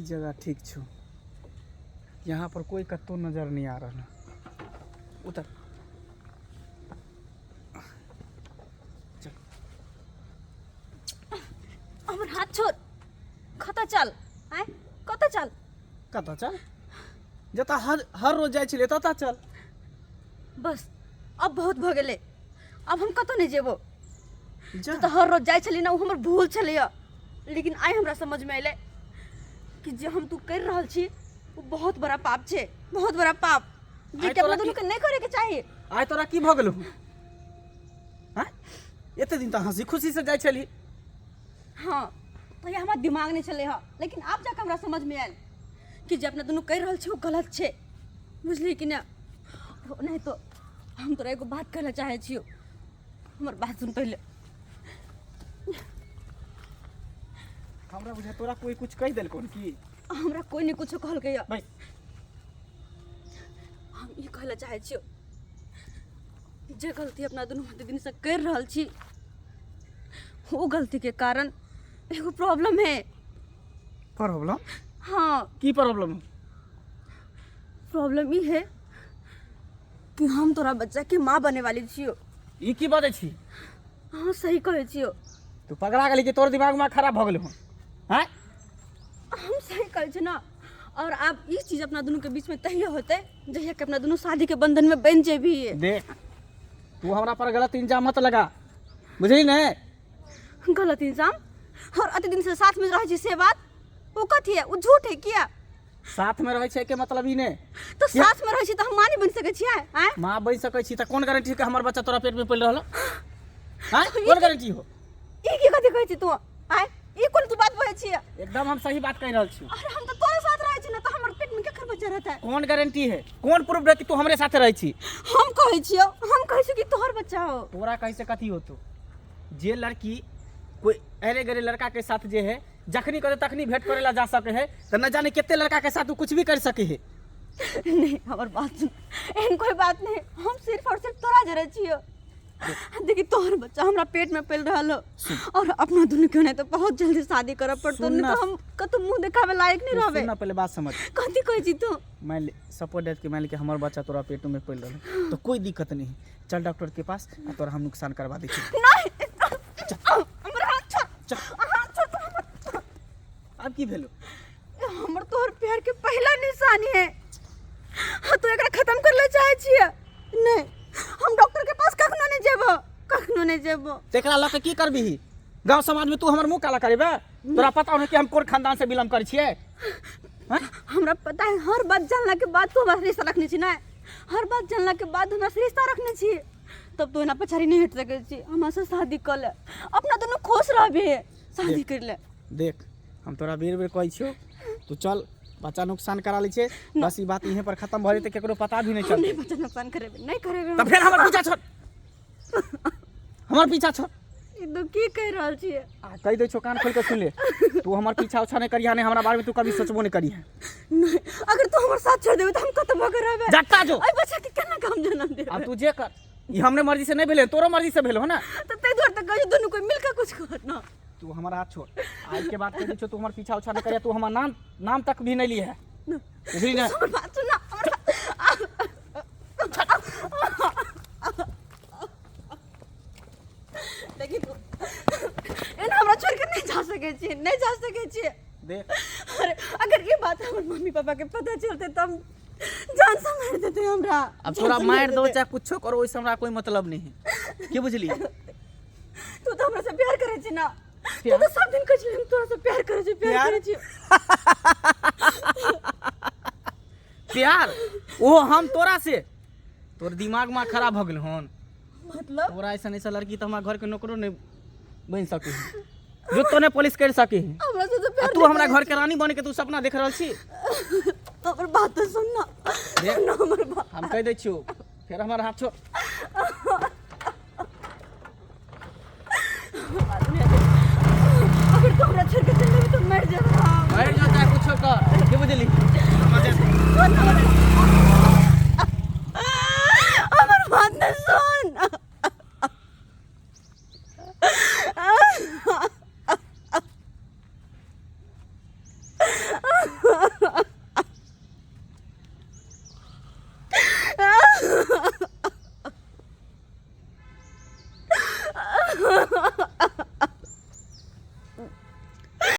जगह ठीक छौ। यहाँ पर कोई कत्तो नजर नहीं आ रहा। उतर, चल। हमर हाथ छोड़, कतऽ चल? आँय, कतऽ चल? कतऽ चल? जतऽ हर हर रोज जाइ छलियै ततऽ चल। बस, अब बहुत भऽ गेलै, अब हम कतऽ नहि जेबो। जा। तऽ हर रोज जाइ छलियै ने, ओ हमर भूल छलैए, लेकिन आइ हमरा समझमे एलै कि जे हम तू करि रहल छी ओ बहुत बड़ा पाप छै, बहुत बड़ा पाप, जे आइ कि तोरा अपना दुनूके नहि करैके चाही। आइ तोरा की भऽ गेलौ? हँ, एते दिन तऽ हँसी खुशीसँ जाइ छलही। हँ, तहिया हमरा दिमाग नहि छलै हँ, लेकिन आब जाकऽ हमरा समझमे आयल कि जे अपना दुनू करि रहल छी ओ गलत छै, बुझलिही कि नहि? नहि तो हम तोरा एगो बात कहै लए चाहै छियौ, हमर बात सुन पहिले। हमरा बुझा तोरा कोई कुछ कहि देलकौ की? हमरा कोई नहि कुछो कहलकै। बैस। हम ई कहै लए चाहै छियौ, जे गलती अपना दुनू एते दिनसँ करि रहल छी, ओ गलतीके कारण एगो प्रॉब्लम है। प्रॉब्लम? हाँ। की प्रॉब्लम? प्रॉब्लम ई है कि हम तोरा बच्चा के माँ बने वाली छियो। ई की बजै छी? हाँ, सही कहै छियो। तू पगला गेली कि तोर दिमाग में खराब भऽ गेल हन? हैं? हम सही कहै छी ना। और आब ई चीज अपना दुनू के बीच में तहिया होते जहिया के अपना दुनू शादी के बंधन में बन जेबी। देख, तू हमरा पर गलत इंजाम मत लगा, बुझली ने? गलत इंजाम? और अति दिन से साथ में रहै छी से बात ओ कथी है? ओ झूठ है किया? साथ में रहै छै के मतलब ई ने। तो साथ में रहै छी तऽ हम माँ नहीं बन सकै छियै? आँय? माँ बनि सकै छी तऽ कोन गारंटी कि हमर बच्चा तोरा पेट में पलि रहल? आँय, कोन गारंटी हो? ई की कथी कहै छी तू? आँय, ई कोन तू बात बजै छियै? एकदम हम सही बात कहि रहल छी। अरे, हम तऽ तोरा साथ रहै छी ने, तऽ हमर पेट में केकर बच्चा रहतै? कोन गारंटी है, कोन प्रूफ है कि तू हमरे साथे रहै छी? हम कहै छियौ, हम कहै छियौ कि तोहर बच्चा हो। तोरा कहै से कथी होतो? जे लड़की कोई अरे गरे लड़का के साथ जे है जखनी करे तखनी भेंट करे ला जा सके है, तऽ न जाने कते लड़का के साथ तू कुछ भी कर सके है। नहीं, हमर बात सुन, एहन कोई बात नहीं, हम सिर्फ और सिर्फ तोरा जरे छियो। देखी, तोहर बच्चा हमरा पेट में पल रहल हो और अपना दुनू के नहीं तो बहुत जल्दी शादी करऽ पड़तो, सुन नहीं ना। तो हम कतौ मुंह देखावे लायक नहीं तू रहबे। सुन ना, पहले बात समझ। कथी कहै छी तू? मान ले, सपोज that कि मान ले कि हमर बच्चा तोरा पेट में पल रहल, तो कोई दिक्कत नहीं है, चल डॉक्टर के पास आ तोरा हम नुकसान करवा दै छी। नहीं, हमर हाथ छोड़। चल। हाथ छोड़ तू हमर। आब की भेलो? हमर तोहर प्यार के पहला निशानी है। हाँ, तू एकरा खत्म कर ले चाहे छियै? नहीं, हम डॉक्टर के पास कखनो नहीं जेबो, कखनो नहीं जेबो। तेकरा लऽ के की करबिही? गांव समाज में तू हमर मुंह काला करेबे? तोरा पता हो कि हम कोन खानदान से बिलोंग करै छियै? हैं? हमरा पता है, हर बात जानला के बाद तू हमरा से रिश्ता रखने छी ना, हर बात जानला के बाद हमरा से रिश्ता रखने छी, तब तो एना पछाड़ी नहीं हट सकै छी। हमरा से शादी कर ले, अपना दुनू खुश रहबे, शादी कर ले। देख, हम तोरा बेर बेर कहै छियौ, तू चल, बच्चा नुकसान करा लै छै, बस ई बात इहे पर खत्म भऽ जेतै, केकरो पता भी नहीं हम चलतै। नहीं बच्चा नुकसान करेबे, नहीं करेबे। तऽ फेर हमर पीछा छोड़, हमर पीछा छोड़। ई तो की कहि रहल छियै? आ कहि दै छौ, कान खोलि कऽ सुन ले, तू हमर पीछा उछा नहि करिहा, नहि हमरा बारे में तू कभी सोचबो नहि करिहा। नहीं, अगर तू हमर साथ छोड़ देबे तऽ हम कतऽ भऽ के रहबे? जत्ता जो। एहि बच्चा के केना के हम जन्म देबै? आब तू जे कर, ई हमरे मर्जी से नहि भेलै, तोरो मर्जी से भेल हो ना। तऽ ताहि दुआरे तऽ कहै छी, दुनू कोइ मिल कऽ कुछ कर ना। तू हमर हाथ छोड़, आज के बाद कहि दै छौ, तू हमर पीछा उछा नहि करिहा, तू हमर नाम नाम तक भी नहि लिहे, बुझली ने? हमर बात सुन ना, हमर देखी, तू एना हमरा छोड़ के नहीं जा सकै छी, नहीं जा सकै छी। देख। अरे, अगर ये बात हमर मम्मी पापा के पता चलते तऽ हम जान से मारि देते हमरा। अब जान तोरा से मारि दो देतै। चाहे कुछो करो, ओहिसँ हमरा कोई मतलब नहीं है, की बुझली? तू तऽ हमरा से प्यार करै छी ना? तू प्यार? तऽ सब दिन कहै छली, हम तोरा से प्यार करै छी, प्यार प्यार? करै छी। प्यार ओहो हम तोरा से? तोर दिमाग में खराब भऽ गेल हन। मतलब? तोरा ऐसा ऐसा लड़की तऽ हमरा घर के नौकरो नहीं बनि सके है, जूतो नहीं पॉलिश कर सके है। हमरा से तऽ आ प्यार तू नहि हमरा करै घर के रानी बन के तू सपना देख रहल छी। छी। हमर बात तऽ सुन ना। देख। सुन ना हमर बात। हम कहि दै छियौ फेर, हमर हाथ छोड़।